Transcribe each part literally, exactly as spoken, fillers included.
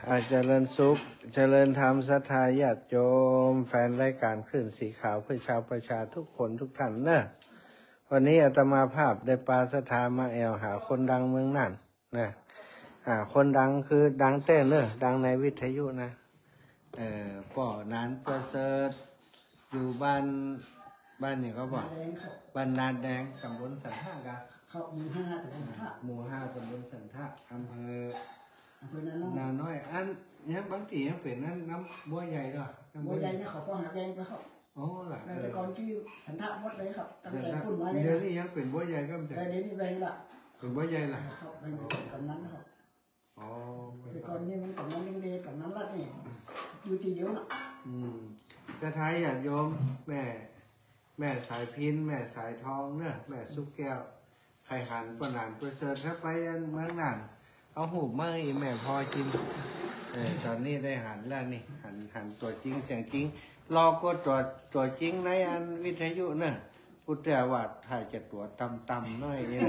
อ่า เจริญสุข เจริญธรรม ศรัทธาญาติโยม แฟนรายการคลื่นสีขาวเพื่อชาวประชาทุกคนทุกท่านเนอะ วันนี้อาตมาภาพได้ปาศรัทธามาแอ่วหาคนดังเมืองน่านนะ อ่า คนดังคือดังแต๊เนอะ ดังในวิทยุนะ เอ่อ ป้อหนานประเสริฐ อยู่บ้าน บ้านหยังก็บอก นาแดงครับ บ้านนาแดง ตำบลสันทะกะ ครับ หมู่ห้า ตำบลสันทะ หมู่ห้า ตำบลสันทะ อำเภอ อำเภอนาน้อย นาน้อย อันยังบางตี้ยังเป๋นอันน้ำบัวใหญ่เนาะ น้ำบัวใหญ่ บัวใหญ่เนี่ยเขาก็หาแบ่งไปครับ อ๋อล่ะ แต่ก่อนตี้สันทะหมดเลยครับ ตั้งแต่ สันทะ ปุ้นมาเลย เดี๋ยวนี้ยังเป๋นบัวใหญ่ก็ เออ เดี๋ยวนี้แบ่งละ เป๋นบัวใหญ่ละ ครับ แบ่งกำนันครับ อ๋อ แต่ก่อนนี่มันกำนันเล็กๆ กำนันรัฐนี่ อยู่ตี้เดียวน่ะ อืม ศรัทธาญาติโยม แม่ แม่สายพิณ แม่สายทองเนอะ แม่สุกแก้ว ใค่หันป้อหนานประเสริฐ ถ้าไปอันเมืองน่าน เอาฮูปมาหื้อแม่ผ่อจิม เออ ต๋อนนี้ได้หันแล้วนี่ หัน หันตั๋วจริงเสียงจริง รอก็ตั๋ว ตั๋วจริงในอันวิทยุเนอะ พุทธวาสถ้าจะตั๋วต่ำๆ หน้อยนี่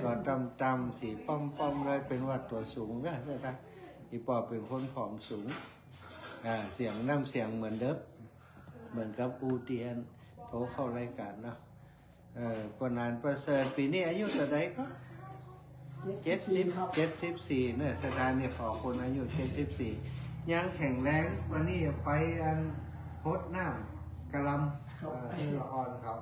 ตั๋วต่ำๆ สีป้อมๆ เลย เป๋นว่าตั๋วสูงเนอะ แต่ถ้าอีป้อเป๋นคนผอมสูง อ่า เสียงน้ำเสียงเหมือนเดิม เหมือนกับอู้ตี้อันโทรเข้ารายการเนาะ เออ ป้อหนานประเสริฐ ปี๋นี้อายุเต้าใดก็ เจ็ดสิบ เจ็ดสิบสี่ครับ เจ็ดสิบสี่เนอะ ศรัทธาเนี่ยผ่อคนอายุเจ็ดสิบสี่ ยังแข็งแรง วันนี้ไปอันฮดน้ำกะหล่ำ ครับ เออ ละอ่อนเขา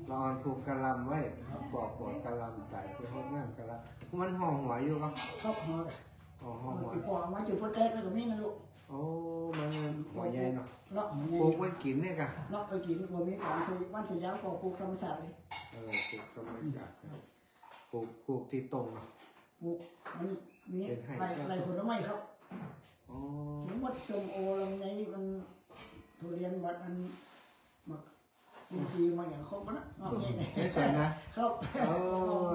ละอ่อนปลูกกะหล่ำไว้ ครับ ปอกปอกกะหล่ำต๋าย ไปฮดน้ำกะหล่ำ มันห่อหัวอยู่ก็ ครับ ห่อ อ๋อ ห่อหัว อีป้อเอามาจุดประแตกแล้วก็มีนะลูก โอ้ มันหัวใหญ่เนาะ ละหัวใหญ่ ปลูกไว้กิ๋นเนี่ยกะ ละไปกิ๋น บ่มีสารเสีย บ้านเสียยาก็ปลูกธรรมชาติเลย เออ ปลูกธรรมชาติ ปลูก ปลูกตี้ตรงเนาะ ปลูก มันมี เป๋นไฮ่ ไฮ่ ไฮ่ผลไม้ครับ อ๋อ มีหมด ส้มโอ ลำไย มัน ทุเรียน หมด อัน หมาก อินทรีย์ หมากหยังครบหมดนะ เนาะ ในสวนนะ ครับ โอ้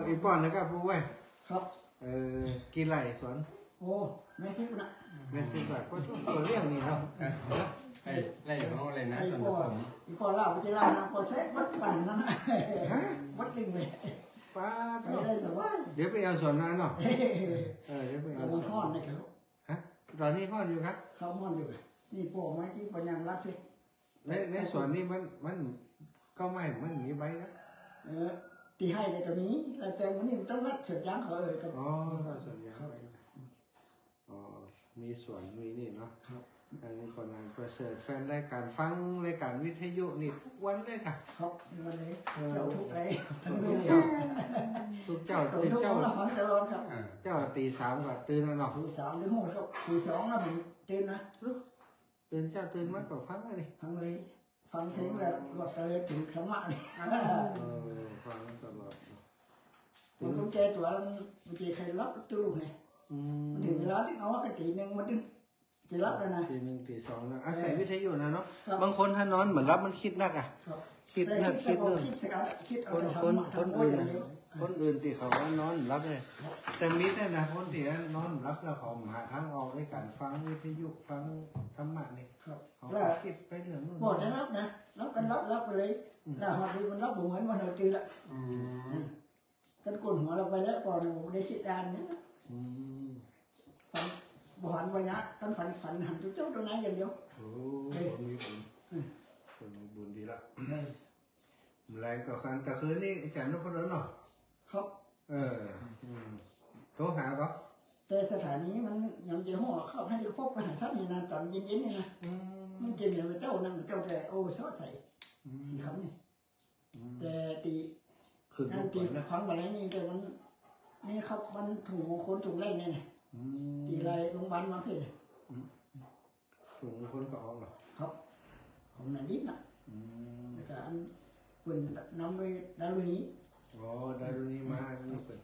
อีป้อนะก็ปลูกไว้ ครับ เออ กี่ไร่สวน โอ้ แม่สิบนะ แม่สิบไร่ ก็ต้องเลี้ยงนี่เนาะ ไฮ่ ไฮ่ของเฮาเลยนะ ไฮ่ ส่วนผสม อีป้อเล่าไปที่เล่านะ ป้อเซ็ตวัดปั่นนั่นนะ ฮะ วัดลิงเลย ป๊าด ไปได้สบาย เดี๋ยวไปเอาสวนนั้นเนาะ เออ เดี๋ยวไปเอาสวน มันฮ้อนนะครับ ฮะ ต๋อนนี้ฮ้อนอยู่ครับ เขาฮ้อนอยู่ นี่ป้อไม้ตี้ปัญญารักสิ ใน ในสวนนี่มัน มัน ก็ไม้มันมีใบนะ เออ ตี้ไฮ่เนี่ยก็มี แล้วแต่มันนี่มันต้องรัดสวนยางเขา เออ ก็ อ๋อ รัดสวนยาง ครับ อ๋อ มีสวนมีนี่เนาะ ครับ อันนี้ป้อหนานประเสริฐ แฟนรายการฟังรายการวิทยุนี่ทุกวันเลยค่ะ ครับ วันเลย เออ เจ้าทุกเลย ทุกเจ้า ทุกเจ้า ทุกเจ้า ทุกเจ้า ฟังตลอดครับ อ่า เจ้าตีสามก็ตื่นแล้วเนาะ ตีสามหรือหกครับ ตีสองแล้วผมตื่นนะ ตื่นเช้าตื่นมาก็ฟังเลย ฟังเลย ฟังเพลงแล้วก็เลยถึงธรรมะเลย เออ ฟังตลอด มันต้องแก้ตั๋ว มันจะใค่หลับตู้ไง อืม มันถึงเวลาตี้เอาก็ตีหนึ่งมันถึงจะหลับแล้วนะ ตีหนึ่งตีสองนะ อาศัยวิทยุนะเนาะ ครับ บางคนถ้านอนบ่หลับมันกึ๊ดนักอะ ครับ กึ๊ดนัก แต่กึ๊ด กึ๊ดเรื่อง กึ๊ดสักอัน กึ๊ดเอาแต่ธรรมะ คน คนอื่น ธรรมะอย่างเดียว คนอื่นตี้เขาว่านอนหลับเลย ครับ แต่มีแต๊นะ คนตี้ว่านอนหลับแล้วเขาหาตางออกในก๋านฟังวิทยุ ฟังธรรมะนี่ ครับ เขา แล้ว กึ๊ดไปเรื่องนู้น บ่ได้หลับนะ หลับก็หลับ หลับไปเลย อืม แล้วฮอดนี้มันหลับบ่เหมือนวันเฮาตื่นละ อืม กันโกนหัวเราไปแล้วก่อน บ่ได้กึ๊ดอ่านเนี่ย อืม ฝัน บ่หันบ่ยะ กันฝัน ฝันหันเจ้าโตนั้นอย่างเดียว โอ้ เอ้ย คนมีบุญ อืม คนมีบุญดีละ เออ แลงก็คัน แต่คืนนี้อาจารย์นพดลเนาะ ครับ เออ อืม โทรหาก็ แต่สถานีมันยังจะฮ้อเข้าให้ได้พบไปหาท่านนี่นะ ต๋อนเย็นๆ นี่นะ อืม มันเย็นเนี่ย เจ้านั่น เจ้าแต่ โอ้ เซาะใส อืม สีขาวนี่ อืม แต่ตี้ ขึ้น นั่นตี้ ก่อนนะ ฟังบ่าแลงนี่ แต่มัน นี่ครับ มันถูกคนถูกแรงเนี่ยนะ อืม ตี้ไรโรงพยาบาลบางเขนน่ะ อืม ถูกคนก็ออกเหรอ ครับ ของนายดินน่ะ อืม แล้วก็อันเปิ้นนำไปดารุณี อ๋อ ดารุณีมา นี่เปิ้น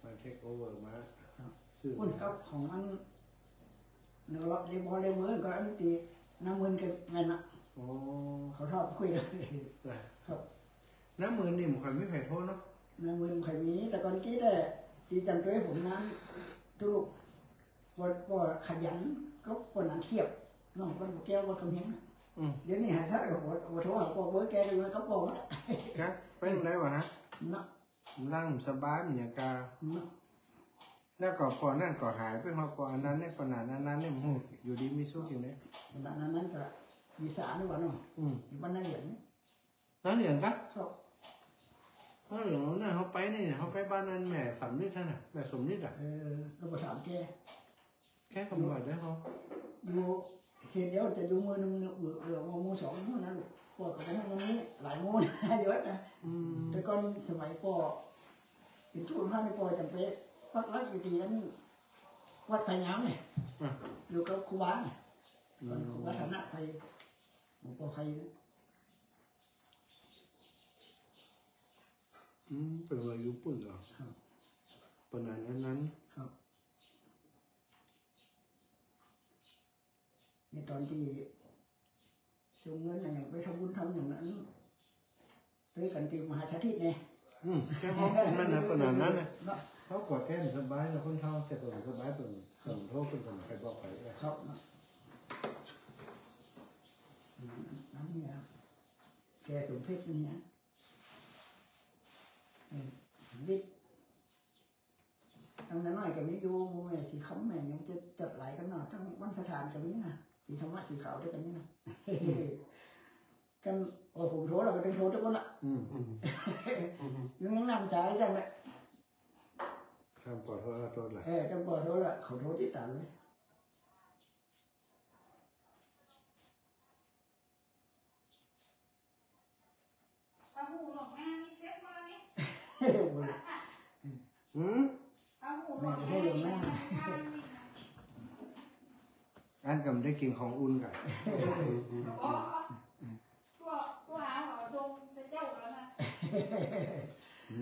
มาเทคโอเวอร์มา ครับ ซื้อ เปิ้นกับของอัน เนาะ เรียบร้อย เรียบร้อย ก็อันตี้น้ำเงินกันแม่นน่ะ อ๋อ เขาชอบคุยกัน จ้ะ ครับ น้ำเงินนี่บ่ค่อยมีใผโทรเนาะ น้ำเงินบ่ค่อยมี แต่ก่อนกี้แต่ตี้จำตวยผมนั้น ตู้ลูก บ่ บ่ขยัน ก็บ่หนังเทียบ น้องเปิ้นบ่แก้ว บ่คำเฮงน่ะ อืม เดี๋ยวนี้หาซะ บ่ บ่โทรหาป้อ เบอร์แกก็อยู่กับป้อหมด ครับ เป๋นไดวะฮะ เนาะ ร่างสบายเหมือนกัน เนาะ แล้วก็ปอนั้นก็หายไป ฮอดปออันนั้นเนี่ย ปอหนานอันนั้นเนี่ย มันอยู่ดีมีสุขอยู่เนี่ย ปอหนานอันนั้นก็มีสานี่หว่าเนาะ อืม อยู่บ้านนาเหลียงนี่ นาเหลียงกะ ครับ นาเหลียงเนี่ย เฮาไปนี่ เฮาไปบ้านนั้นแม่สำริดนั่นน่ะ แม่สมฤทธิ์อะ เออ แล้วก็ถามแก แกก็บ่ได้ เฮาอยู่เขตเดียว แต่อยู่เมืองหนึ่งเนี่ย เออ เออ เมืองสองเท่านั้น ปอก็ไปนั่งตรงนี้หลายเมือง เยอะนะ อืม แต่ก่อนสมัยปอเป๋นทูตพระนี่ ปอจ๋ำไปปักหลักอยู่ตี้วัดไผ่งามเนี่ย อ่ะ อยู่กับครูบาเนี่ย อืม ตอนครูบาฐานะไพร หลวงปอไพรนะ อืม เปิ้นว่าอยู่ปุ้นเหรอ ครับ ปอหนานอันนั้น ครับ นี่ตอนตี้ส่งเงินอะหยังไปทำบุญทำหยังนั้น ด้วยกันตี้มหาสถิตไง อืม แกฮ้องเป๋นมันนะ ปอหนานนั้นน่ะ เนาะ เฮาก็แกบ่สบายนะ คนเฒ่า แต่ก่อนสบาย เปิ้น เปิ้นโทร เปิ้นก็บ่ใค่บอกใผ ครับ เนาะ อืม อันนี้อะ แกสมเพชเนี่ย อืม ฤทธิ์ ตังน้อยก็มีอยู่ หมู่แม่สีคำ แม่หยังจะจัดหลายกั๋นเนาะ ตังวัดสถานก็มีนะ สีธรรมะสีขาวตวยกั๋นนี่นะ อืม กั๋น โอ้ ผมโทรแล้วก็ต้องโทรตวยกั๋นละ อืม อืม ยังนั่งสายกั๋นแหละ คำปอโทรแล้วโทรละ เออ คำปอโทรแล้ว เขาโทรติดตามเลย หืม อันก็บ่ได้กิ๋นของอุ่นก่ะ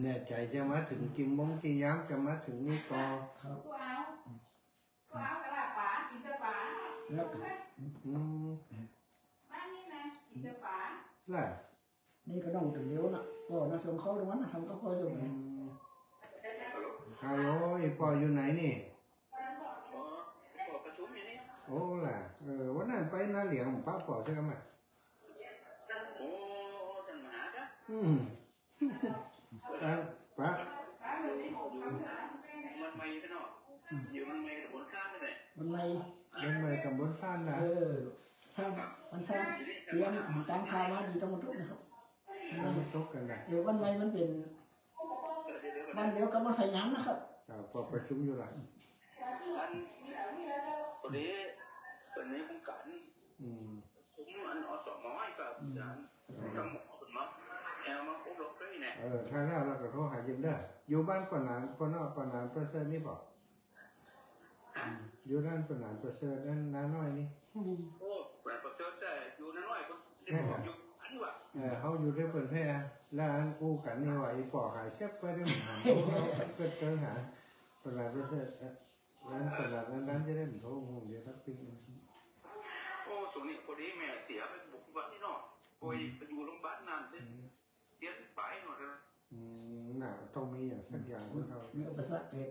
แน่ใจ๋จะมาเถิงกี่โมงกี่ยาม จะมาเถิงนี่ก่อ ครับ ก็เอากะลาปลา กิ๋นแต่ปลา แล้ว อืม บ้านนี้นะ กิ๋นแต่ปลา ล่ะ นี่ก็น้องตั๋วเดียวน่ะ ก็มาส่งข้าวตรงนั้นน่ะ ทำกับข้าวส่ง อืม ฮัลโหล อีปออยู่ไหนนี่ อ๋อ ปอประชุมอยู่นี่ โอ้ ล่ะ เออ วันนั้นไปนาเหลียง ปะปอใจ้ไหม โอ้ ต้านมหาจ้ะ อืม อ่ะ ปะ วันใหม่ไปเนาะ อืม อยู่วันใหม่ตำบลซานนั่นแหละ วันใหม่ วันใหม่ตำบลซานนะ เออ ซาน วันซาน เตรียมตางข่าวมาดีตำบลทุกนะครับ ตำบลทุกกั๋นนะ เดี๋ยววันใหม่มันเป๋น เออ เดี๋ยวๆ วันเดียวกับวันไผ่งามนะครับ อ่า ปอประชุมอยู่ล่ะ อัน พอดี เป๋นในโครงก๋าน อืม ผมอัน อสม กับ อืม อาจ๋ารย์ ต้องหมอคุณหมอ แอลมาอบรมด้วยเนี่ย เออ ถ้าแล้วเฮาก็โทรหาเยี่ยมเด้อ อยู่บ้านปอหนาน ปอหนาน ปอหนานประเสริฐนี่บ่ ฮะ อืม อยู่นั่นปอหนานประเสริฐนั่น น้าน้อยนี่ อืม โอ้ ปอหนานประเสริฐแต่อยู่น้าน้อยก็ นั่นน่ะ อยู่อันนี้ว่ะ เออ เฮาอยู่ด้วยเปิ้นแท้ แล้วอันอู้กั๋นนี่ว่า อีปอหายเสียบไปได้ มันหัน เฮาก็เติมหา ปอหนานประเสริฐ เออ นั้นตลาดนั้นๆ จะได้บ่โทร โอ้โห เดี๋ยวสักปี โอ้ ช่วงนี้พอดีแม่เสียไปบุกวันนี้เนาะ โอ้ย ไปอยู่โรงพยาบาลนานเลย อืม เสียไปหมดเลย อืม น่ะ ต้องมีอย่างสักอย่าง อืม เนาะ มีอุปสรรคเกิด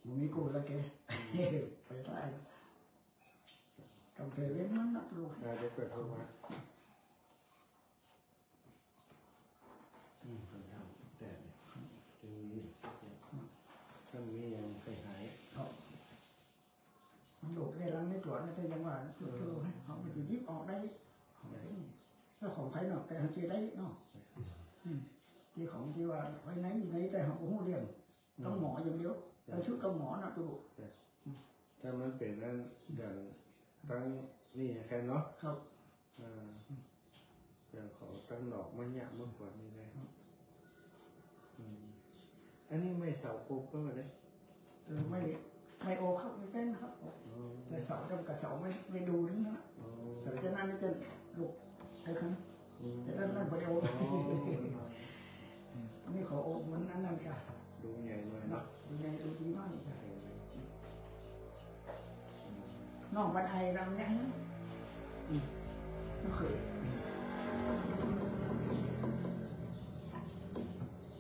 บ่มีกู้แล้วแก อืม ไปได้ ต้องไปเว้นมันนะลูก อ่า เดี๋ยวเปิดโทรมา อืม คนเฒ่าแต่เนี่ย จึงมี ถ้ามียังไปหาย ครับ มันโลภในหลังในตรวจนะ แต่ยังว่า เออ เฮามันจะหยิบออกได้ ของที่นี่ แล้วของภายนอกแต่เฮาจะได้เนาะ อืม ตี้ของตี้ว่าไว้ในอยู่ในแต่เฮาบ่ฮู้เรื่อง อืม ต้องหมออย่างเดียว ครับ ต้องชุดกับหมอนะตุ๊ ครับ ถ้ามันเป๋นอันอย่างตังนี่แค่เนาะ ครับ อ่า อย่างของตังนอกมาเนี่ย เมื่อก่อนนี่นะ ครับ อืม อันนี้ไม้เสาปกก็มาเลย เออ ไม้ ไม้โอ๊กครับ มันเป๋นครับ อ๋อ แต่เสากับเสาไม่ ไม่ดูนี่นะ อ๋อ เสาจะนั่นจะลูก ไอ้คัน อืม แต่นั่นนั่นบ่ได้โอ๊ก อ๋อ นี่เขาโอ๊กมันอันนั้นจ้ะ ดูใหญ่หน่อยเนาะ ดูใหญ่ดูดีมากเลยจ้ะ เออ น้องบันไอรำเนี่ย อืม บ่เคย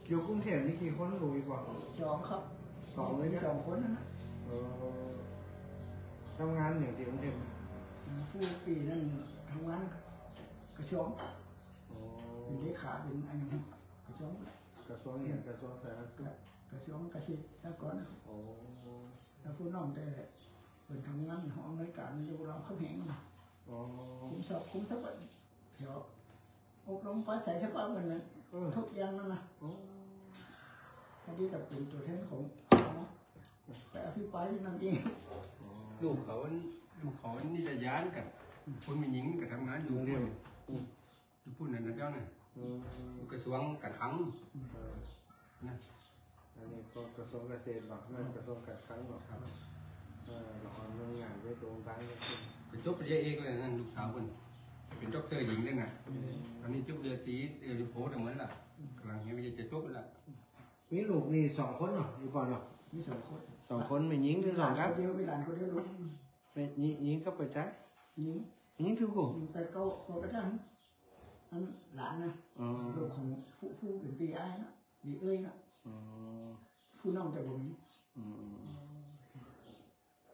อยู่กรุงเทพฯนี่กี่คนลูกอีปอ สองครับ สองเลยเนี่ย สองคนนะฮะ เออ ทำงานอย่างตี้กรุงเทพฯ ผู้ปี๋นั้นทำงานกระทรวง อ๋อ เป๋นเลขา เป๋นอะไรนะ กระทรวง กระทรวงเนี่ย กระทรวงสาธารณสุข กระ กระทรวงเกษตรกรนะ โอ้ แล้วผู้น้องแต่เปิ้นทำงานห้องอำนวยการอยู่รองเข้าแหงนะ โอ้ คุมทรัพย์ คุมทรัพย์แถวอบรมปราศรัยสภาพมันนะ เออ ทุกอย่างนั่นนะ โอ้ อันนี้จะเป็นตัวแทนของ ไปอภิปรายที่นั่นเอง ลูกเขา ลูกเขานี่จะย้านกับคนแม่ญิงกับทำงานอยู่ เรียน อยู่พู้นน่ะนะเจ้าน่ะ อืม กระทรวงการคลัง เออ นะ อันนี้ก็กระทรวงเกษตรบ่ นั่นกระทรวงการคลังบ่ ครับ เออ ละอ่อนหน่วยงานไว้ตรงกลางนี่ เปิ้นจบปริญญาเอกแล้วนั่น ลูกสาวเปิ้น เปิ้นด็อกเตอร์หญิงแล้วน่ะ อืม ต๋อนนี้จบปริญญาตรี เอ่อ โทแต่เหมือนละ ก๋ำลังเฮียนจะจบละ มีลูกนี่สองคนเนาะ อีปอเนาะ มีสองคน สองคน แม่ญิงตึงสองครับ เดียว มีหลานคนเดียวลูก แม่ญิง ญิงก็ไปใจ๊ ญิง ญิงตึงกู้ ไปเก้า เก้าไปจ้าง อันหลานนะ อ๋อ ลูกของผู้ ผู้เป๋นปีอ้ายนะ ปีเอื้อยนะ อ๋อ ผู้น้องแต่บ่มี อืม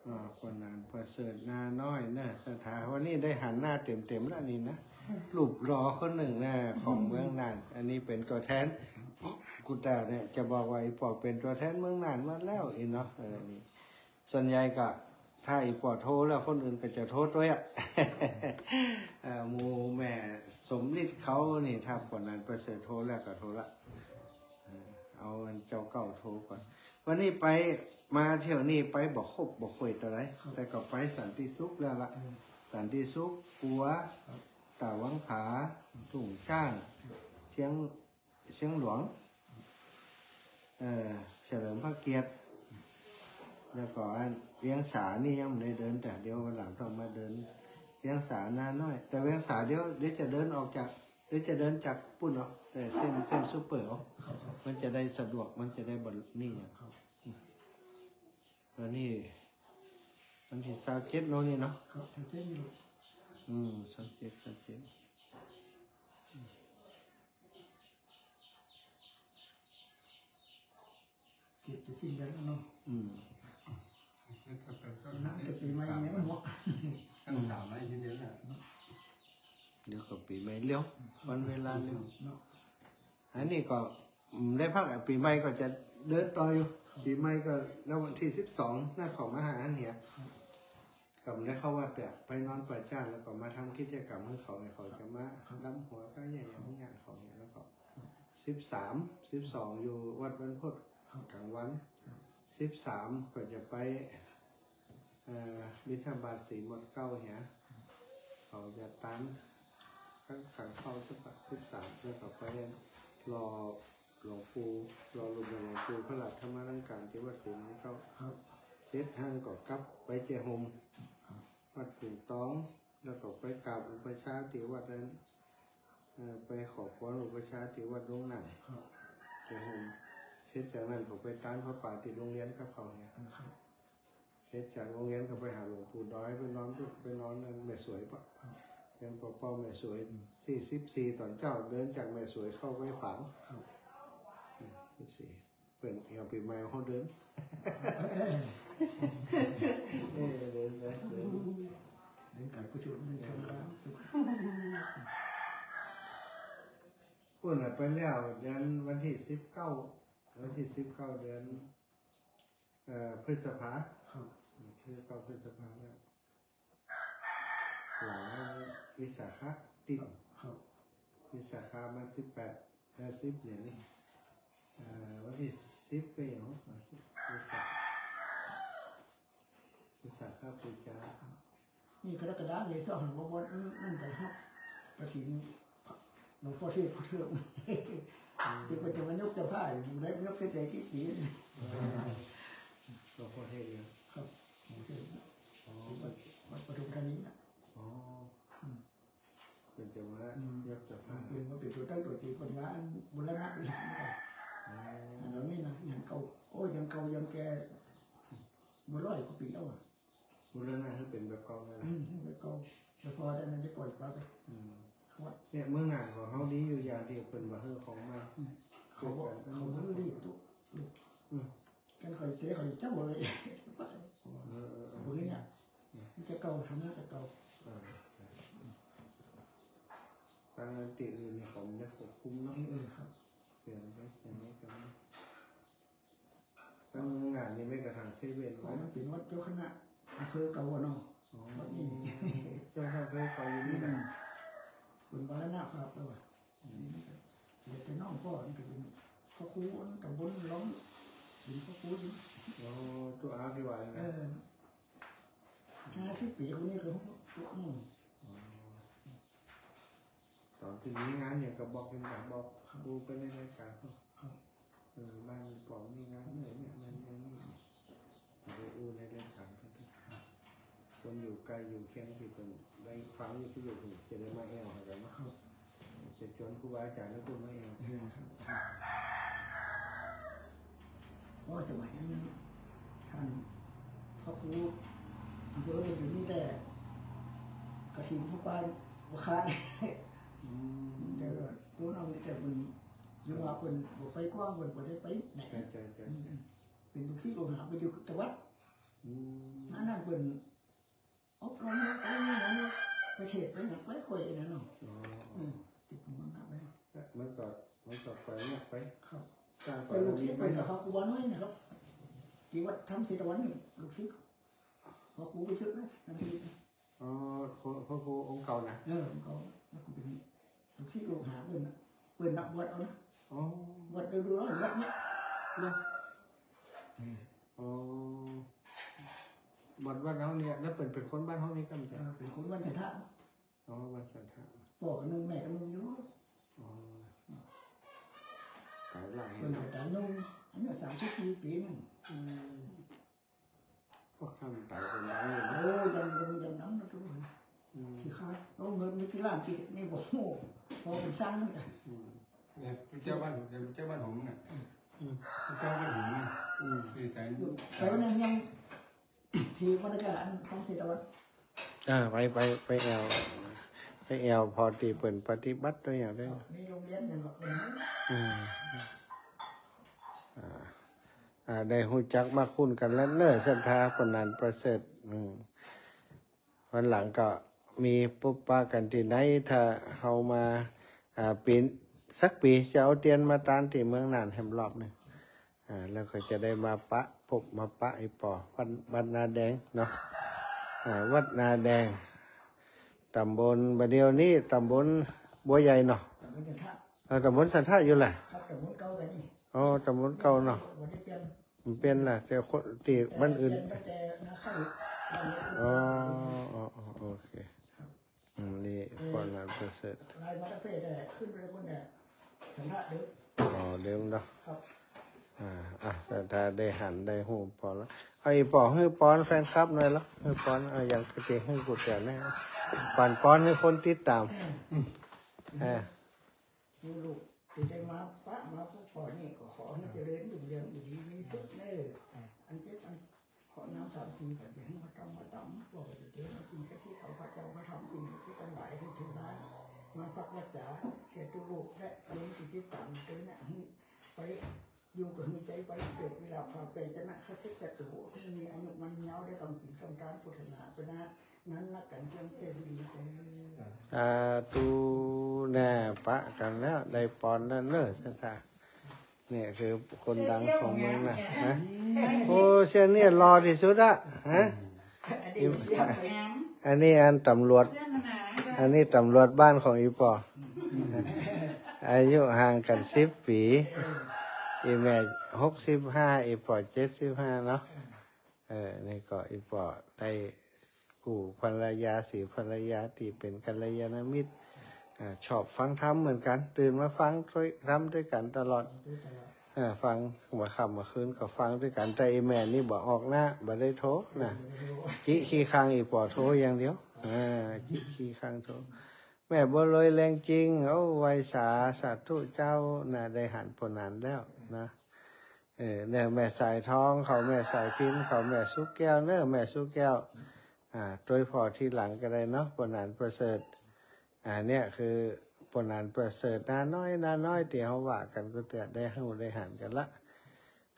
อ่า คนนั้นประเสริฐนาน้อยเนอะ สถา วันนี้ได้หันหน้าเต็มๆ แล้วนี่นะ รูปหล่อคนหนึ่งนะ ของเมืองน่าน อันนี้เป๋นตั๋วแทน กูแต่เนี่ยจะบอกว่าอีปอเป๋นตั๋วแทนเมืองน่านมาแล้วอีเนาะ เออ นี่ ส่วนใหญ่ก็ ถ้าอีปอโทรแล้วคนอื่นก็จะโทรตวยอะ เอ่อ หมู่แม่สมฤทธิ์เขานี่ ถ้าปอนั้นประเสริฐโทรแล้วก็โทรละ เออ เอาอันเจ้าเก่าโทรก่อน วันนี้ไป มาเที่ยวนี้ไปบ่ครบบ่ค่อยเต้าใด ครับ แต่ก็ไปสันติสุขแล้วละ อืม สันติสุข ปัว ครับ ตาหวังผา ทุ่งช้าง เชียง เชียงหลวง เอ่อ เฉลิมพระเกียรติ แล้วก็อันเวียงสานี่ยังบ่ได้เดิน แต่เดี๋ยววันหลังต้องมาเดิน เวียงสานาน้อย แต่เวียงสาเดี๋ยว เดี๋ยวจะเดินออกจาก เดี๋ยวจะเดินจากปู้นเนาะ แต่เส้น เส้นซูเปอร์เอา มันจะได้สะดวก มันจะได้บ่นี่อะ ครับ แล้วนี่ วันตี้ซาวเจ็ดเนาะนี่เนาะ ครับ ซาวเจ็ดนี่ อืม ซาวเจ็ด ซาวเจ็ด เกือบจะสิ้นเดือนแล้วเนาะ อืม นับแต่ปี๋ใหม่ยังบ่ ตั้งสามวันสิ้นเดือนแล้ว เดี๋ยวก็ปี๋ใหม่เร็ว วันเวลาเร็ว เนาะ อันนี้ก็ อืม ได้พักอ่ะ ปี๋ใหม่ก็จะเดินต่ออยู่ ปี๋ใหม่ก็ แล้ววันตี้สิบสอง นัดเขามาหาอันเนี้ย ครับ ก็บ่ได้เข้าวัดเตื้อ ไปนอนป่าช้า แล้วก็มาทำกิจกรรมหื้อเขา หื้อเขาจะมา ครับ ดำหัวก็เยียะอย่างเยียะเขาเนี่ย แล้วก็ สิบสาม สิบสอง อยู่วัดบรรพต ครับ ก๋างวัน ครับ สิบสาม ก็จะไป เอ่อ บิณฑบาตสีหมดเกล้าเหีย เขาจะตาน ขัน ขันข้าวสักสิบสาม แล้วก็ไปหล่อหลวงปู่ หล่อรูปหลวงปู่พระราชธรรมาลังการตี้วัดสีหมดเกล้า ครับ เสร็จหั้นก็กลับไปแจ้ห่ม ครับ วัดกุ่งตอง แล้วก็ไปกราบอุปัชฌาย์ตี้วัดนั้น เอ่อ ไปขอพรอุปัชฌาย์ตี้วัดดงหนัง ครับ แจ้ห่ม เสร็จจากนั้นก็ไปตานผ้าป่าตี้โฮงเฮียนกับเขาเหีย ครับ เสร็จจากโฮงเฮียนก็ไปหาหลวงปู่ดอย ไปนอน ไปนอนนั่นแม่สวยปะ ครับ เฮียนปอเป้าแม่สวย อืม ตี้สิบสี่ ต๋อนเจ๊า เดินจากแม่สวยเข้าไปขวาง ครับ อืม สิบสี่ เปิ้นเหี่ยวปี๋ใหม่เฮาเดิน เออ เดินไป เดิน เดินก๋านกุศล เดินธรรมดา ปู้นน่ะไปแล้ว เดือน วันตี้สิบเก้า วันตี้สิบเก้า เดือน เอ่อ พฤษภา ครับ พฤษภา พฤษภาแล้ว หลังวิสาขะติด ครับ วิสาขะมันสิบแปด เอ่อ สิบเนี่ยนี่ เอ่อ วันตี้สิบไปเนาะ วิสาขะ วิสาขะปู๋จา นี่กรกฎาเมษาหันมาบวชนั่นกันครับ กฐิน หลวงพ่อเทศน์ พ่อเทิม อืม ตี้เปิ้นจะมายกเจ้าผ้าอยู่ ได้ยกเสร็จแล้วตี้ปี๋ เออ หลวงพ่อเทศน์เนี่ย ครับ หลวงพ่อเทศน์ อ๋อ วัด วัดปทุมธานีน่ะ อ๋อ อืม เปิ้นจะมา อืม ยกเจ้าผ้า เปิ้นมาเป๋นตั๋วตั้งตั๋วตี เปิ้นมาบูรณะวิหารนี่ก่อน อ๋อ อันนั้นนี่นะ ยังเก่า โอ้ย ยังเก่า ยังแก่ บ่ร้อยกว่าปี๋แล้วอะ บูรณะหื้อเป๋นแบบเก่าเลย อืม แบบเก่า แต่พอได้นั้นได้ป่อยปะไป อืม วัด เนี่ย เมืองน่านของเฮาดีอยู่อย่างเดียว เปิ้นบ่หื้อของใหม่ อืม เขาบอก เขาบอกรีบตุ๊ อืม กันคอยเตะคอยจ้ำเลย เออ เออ เออ พวกนี้เนี่ย อืม มันจะเก่า ทำมันจะเก่า เออ ตางตี้อื่นนี่เขาบ่ได้ควบคุมเนาะ เออ ครับ เปลี่ยนไป อย่างนี้ก็ได้ มันงานนี่แม้กระทั่งเซเว่น ก็มันเป๋นวัดเจ้าคณะอำเภอเก่าอะเนาะ อ๋อ วัดนี้ เจ้าคณะอำเป๋นเก่าอยู่นี่นะ อืม เป๋นมรณภาพแล้วอะ อืม เดี๋ยวแต่น้องป้อนี่ก็เป๋นพระครูตำบลล้อม เป๋นพระครูอยู่ อ๋อ ตุ๊อาภิวาลย์นะ เออ ห้าสิบปี๋คนนี้ก็ตุ๊อา อืม อ๋อ ต๋อนตี้มีงานเนี่ยก็บอกเปิ้น บอกครูไปในรายก๋าน ครับ เออ บ้านป๋องมีงานเนี่ย เนี่ย นั่น เนี่ย นี่ เดี๋ยวอู้ในรายก๋าน คนอยู่ไก๋อยู่เคียงตี้เปิ้นได้ฟังวิทยุ จะได้มาแอ่วหากั๋นเนาะ ครับ จะจวนครูบาอาจ๋ารย์แล้วเปิ้นมาแอ่ว เออ ครับ เพราะสมัยนั้นท่านพระครูอำเภออยู่นี่แต่กฐินพระปานบ่ขาด อืม แต่ว่ารู้นำแต่เปิ้น ยังว่าเปิ้นบ่ไปกว้าง เปิ้นบ่ได้ไปไหน ใช่ ใช่ ใช่ อืม เป๋นลูกศิษย์ลูกหาไปอยู่ตะวัด อืม อันนั้นเปิ้นอบรมไปนี่นะ ไปเทศน์ไปหยังไปค่อยนั่นเนาะ อ๋อ อืม ติดหัวหนักเลย มันก็ มันก็ค่อยเงียบไป ครับ สร้าง เปิ้นลูกศิษย์เปิ้นกับพระครูบาน้อยนะครับ ตี้วัดถ้ำเชตวันนี่ ลูกศิษย์พระครูไปศึกนะ นั่นที่ อ๋อ พระ พระครูองค์เก่านะ เออ องค์เก่า แล้วก็เป๋นลูกศิษย์ลูกหาเปิ้นนะ เปิ้นนักบวชเอานะ อ๋อ บวชเอาดูแล้ววัดเนี่ย เนาะ เออ อ๋อ บวชวัดเฮาเนี่ย แล้วเปิ้นเป๋นคนบ้านเฮานี่กั๋น เออ เป๋นคนบ้านสันทะ อ๋อ บ้านสันทะ ป้อกับนึ่งแม่กับนึ่งอยู่ อ๋อ ต๋ายหลาย เปิ้นก็ต๋ายนึ่ง อายุสามสิบสี่ปี๋นึ่ง อืม พวกท่านต๋ายเป๋นหลายอยู่นะ โอ้ ยัง ยัง ยังนำนะทุกคน อืม ตี้ขาด โอ้ เงินมีกี่ล้านกี่นี่บ่ฮู้ พอเปิ้นสร้างมันก็ อืม เนี่ย เปิ้นเจ้าบ้าน เปิ้นเจ้าบ้านหงส์น่ะ อืม เปิ้นเจ้าบ้านหงส์น่ะ อืม ตี้ใส่ แต่ว่านั้นยัง ตี้วัดก็อันของเชตวัน อ่า ไป ไป ไปแอ่ว ไปแอ่วผ่อตี้เปิ้นปฏิบัติตวยหยังได้ มีโฮงเฮียนหยังก็เป๋น อืม อ่า อ่า ได้ฮู้จักมาคุ้นกั๋นแล้วเน่อ ศรัทธา ป้อหนานประเสริฐ อืม วันหลังก็มีปบปะกั๋นตี้ไหน ถ้าเฮามา อ่า ปี๋ สักปี๋จะเอาเตียนมาตานตี้เมืองน่านแหมรอบนึ่ง อ่า แล้วก็จะได้มาปะ ปบมาปะอีป๋อ วัด วัดนาแดงเนาะ อ่า วัดนาแดง ต๋ำบล บ่าเดี่ยวนี้ต๋ำบลบัวใหญ่เนาะ ต๋ำบลสันทะ เออ ต๋ำบลสันทะอยู่แหละ ครับ ต๋ำบลเก่ากั๋นนี่ อ๋อ ต๋ำบลเก่าเนาะ บ่ได้เปลี่ยน มันเปลี่ยนล่ะ แต่คนตี้บ้านอื่น เปลี่ยนตั้งแต่นาข้าว อ๋อ อ๋อ อ๋อ โอเค ครับ อืม นี่ เออ ป้อหนานประเสริฐ ลายมาตะเพศเนี่ย ขึ้นไปบนเนี่ย สันทะเดิม อ๋อ เดิมเนาะ ครับ อ่า อ่ะ ศรัทธาได้หันได้ฮู้ปอนแล้ว เอาอีป๋อหื้อปอนแฟนคลับหน่อยละ หื้อปอน เอาอย่างกระเตงหื้อกูเตียนนะ ปั๋นปอนหื้อคนติดต๋าม อ่า ลูกๆ ตี้ได้มาปะมาปบป้อนี่ก็ขอหื้อเจริญรุ่งเรืองอยู่ดีมีสุขเน่อ อันเจ็บอัน ขอน้ำสามสี่ก็จะหื้อมาตั้งมาตั้ง ป้อก็จะเจอสิ่งศักดิ์สิทธิ์เขาพระเจ้าพระธรรมสิ่งศักดิ์สิทธิ์ตังหลายทั้งหลาย มาพักรักษาแก่ตัวลูกและโยมตี้ติดต๋ามตวยนะ หื้อไปอยู่กับหื้อใจ๋ไปเกิดเวลาพาไปจะนะข้าศึกศัตรู หื้อมีอายุมั่นยาวได้กำกิ๋นกำตานพุทธนาไปนะ นั้นรักกั๋นเจื้องแจ้งดีเตอ สาธุ แน่ ปะกั๋นแล้ว ได้ปอนแล้วเน่อ ศรัทธา เนี่ยคือคนดังของเมืองน่ะ ฮะ โอ้ เสี่ยงเนี่ยหล่อตี้สุดอะ ฮะ อันนี้อันต๋ำรวจ อันนี้ต๋ำรวจบ้านของอีป๋อ อายุห่างกั๋นสิบปี๋ อีแม่หกสิบห้า อีป๋อเจ็ดสิบห้าเนาะ เออ นี่ก็อีป๋อได้กู้ภรรยา ศรีภรรยาตี้เป๋นกัลยาณมิตร อ่า ชอบฟังธรรมเหมือนกั๋น ตื่นมาฟังธรรมตวยกั๋นตลอด อ่า ฟังเมื่อค่ำเมื่อคืนก็ฟังตวยกั๋น แต่อีแม่นี่บ่ออกหน้า บ่ได้โทรนะ จิขี้คังอีป๋อโทรอย่างเดียว อ่า จิขี้คังโทร แม่บัวลอยแรงจริง โอ้ ไหว้สา สาธุเจ้านะ ได้หันป้อหนานแล้วนะ เออ เนี่ย แม่สายทองเขา แม่สายพิณเขา แม่สุแก้วเน่อ แม่สุแก้ว อ่า ตวยผ่อทีหลังก็ได้เนาะ ป้อหนานประเสริฐ อ่า เนี่ยคือป้อหนานประเสริฐ น้าน้อย น้าน้อย ตี้เฮาว่ากั๋นก็จะได้ฮู้ได้หันกั๋นละ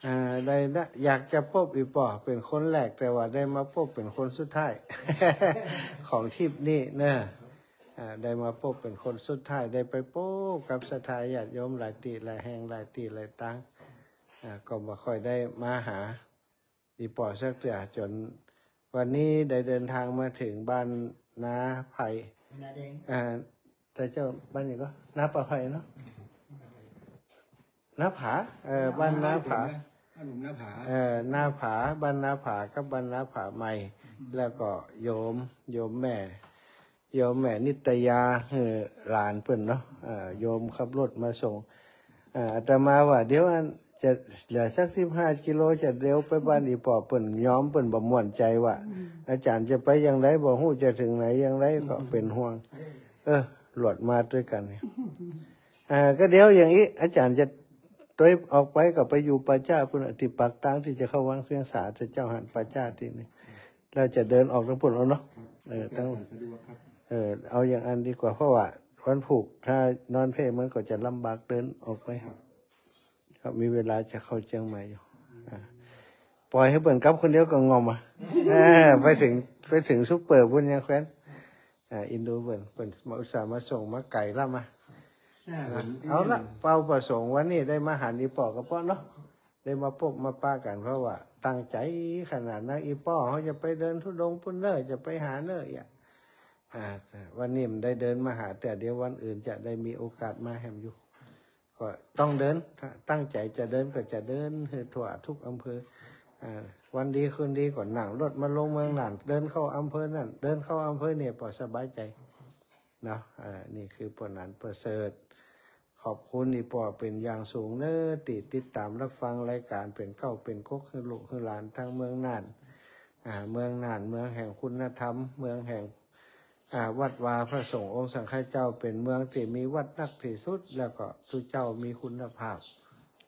อ่า ได้นะ อยากจะปบอีป๋อเป๋นคนแรก แต่ว่าได้มาปบเป๋นคนสุดท้าย ของทริปนี้นะ อ่า ได้มาปบเป๋นคนสุดท้าย ได้ไปปบกับศรัทธาญาติโยมหลายตี้หลายแห่ง หลายตี้หลายตาง อ่า ก็บ่ค่อยได้มาหา อี่ป้อสักเตื้อ จ๋นวันนี้ได้เดินทางมาเถิงบ้านน้าไพ น้าแดง อ่า แต่เจ้าบ้านนี้ก็น้าป่าไพเนาะ น้าผา เอ่อ บ้านน้าผา บ้านหนุ่มน้าผา เอ่อ น้าผา บ้านน้าผากับบ้านน้าผาใหม่ แล้วก็โยม โยมแม่ โยมแม่นิตยา เอ่อ หลานเปิ้นเนาะ เอ่อ โยมขับรถมาส่ง เอ่อ อาตมาว่าเดี๋ยวอันจะเหลือสักสิบห้ากิโล จะเลี้ยวไปบ้านอี่ป้อ เปิ้นยอม เปิ้นบ่ม่วนใจ๋ว่า อาจ๋ารย์จะไปอย่างใด บ่ฮู้จะเถิงไหนอย่างใด ก็เป๋นห่วง เออ หลวดมาตวยกั๋นเนี่ย อ่า ก็เดี๋ยวอย่างอี้ อาจ๋ารย์จะตวยออกไปก็ไปอยู่ป่าจ๊าปุ้น ตี้ปากตางตี้จะเข้าวังเวียงสา แต่เจ้าหันป่าจ๊าตี้นี่ แล้วจะเดินออกตางปุ้นเอาเนาะ เออ ตาง สะดวกครับ เออ เอาอย่างอั้นดีกว่า เพราะว่าวันพูกถ้านอนเพ่มันก็จะลำบากเดินออกไป ครับ ก็มีเวลาจะเข้าเจียงใหม่อยู่ อ่า ป่อยหื้อเปิ้นกลับคนเดียวก็ง่อมอ่ะ เออ ไปเถิง ไปเถิงซุปเปอร์ปุ้นยังแควน อ่า อินดูเปิ้น เปิ้นมาอุตส่าห์มาส่งมาไก๋ละมา อ่า เอาละ เป้าประสงค์วันนี้ได้มาหันอี่ป้อก็เปาะเนาะ ได้มาปบมาปะกั๋น เพราะว่าตั้งใจ๋ขนาดนั้น อี่ป้อเฮาจะไปเดินธุดงค์ปุ้นเน่อ จะไปหาเน่อ อ่ะ อ่า วันนี้มันได้เดินมาหา แต่เดี๋ยววันอื่นจะได้มีโอกาสมาแหมอยู่ ก็ต้องเดิน ตั้งใจ๋จะเดินก็จะเดินหื้อทั่วกู้อำเภอ อ่า วันดีคืนดีก็นั่งรถมาลงเมืองน่าน เดินเข้าอำเภอนั่น เดินเข้าอำเภอนี่ ป้อสบายใจ๋ เนาะ อ่า นี่คือป้อหนานประเสริฐ ขอบคุณอี่ป้อเป๋นอย่างสูงเน่อ ตี้ติดต๋ามรับฟังรายก๋านเป๋นเกล้าเป๋นก๊กหื้อลูกหื้อหลานตางเมืองน่าน อ่า เมืองน่าน เมืองแห่งคุณธรรม เมืองแห่ง อ่า วัดวาพระสงฆ์องค์สังฆเจ้า เป๋นเมืองตี้มีวัดนักตี้สุด แล้วก็ตุ๊เจ้ามีคุณภาพ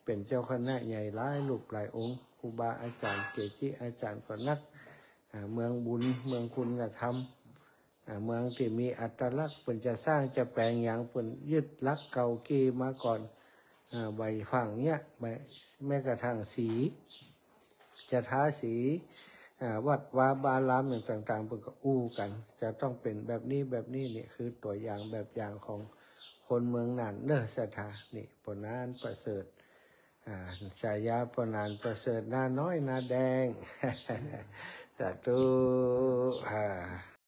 เป๋นเจ้าคณะใหญ่หลายรูปหลายองค์ ครูบาอาจ๋ารย์ เกจิอาจ๋ารย์ก็นัก อ่า เมืองบุญ เมืองคุณธรรม อ่า เมืองตี้มีอัตลักษณ์ เปิ้นจะสร้างจะแปลงหยัง เปิ้นยึดหลักเก่าเก่ามาก่อน อ่า ใบฝางเนี่ย ใบ แม้กระทั่งสี จะทาสี อ่า วัดวาอารามอย่างต่างๆ เปิ้นก็อู้กั๋น จะต้องเป๋นแบบนี้แบบนี้ นี่คือตั๋วอย่างแบบอย่างของคนเมืองน่านเน่อ ศรัทธา นี่ ป้อหนานประเสริฐ อ่า ฉายาป้อหนานประเสริฐ น้าน้อยน้าแดง สาธุ อ่า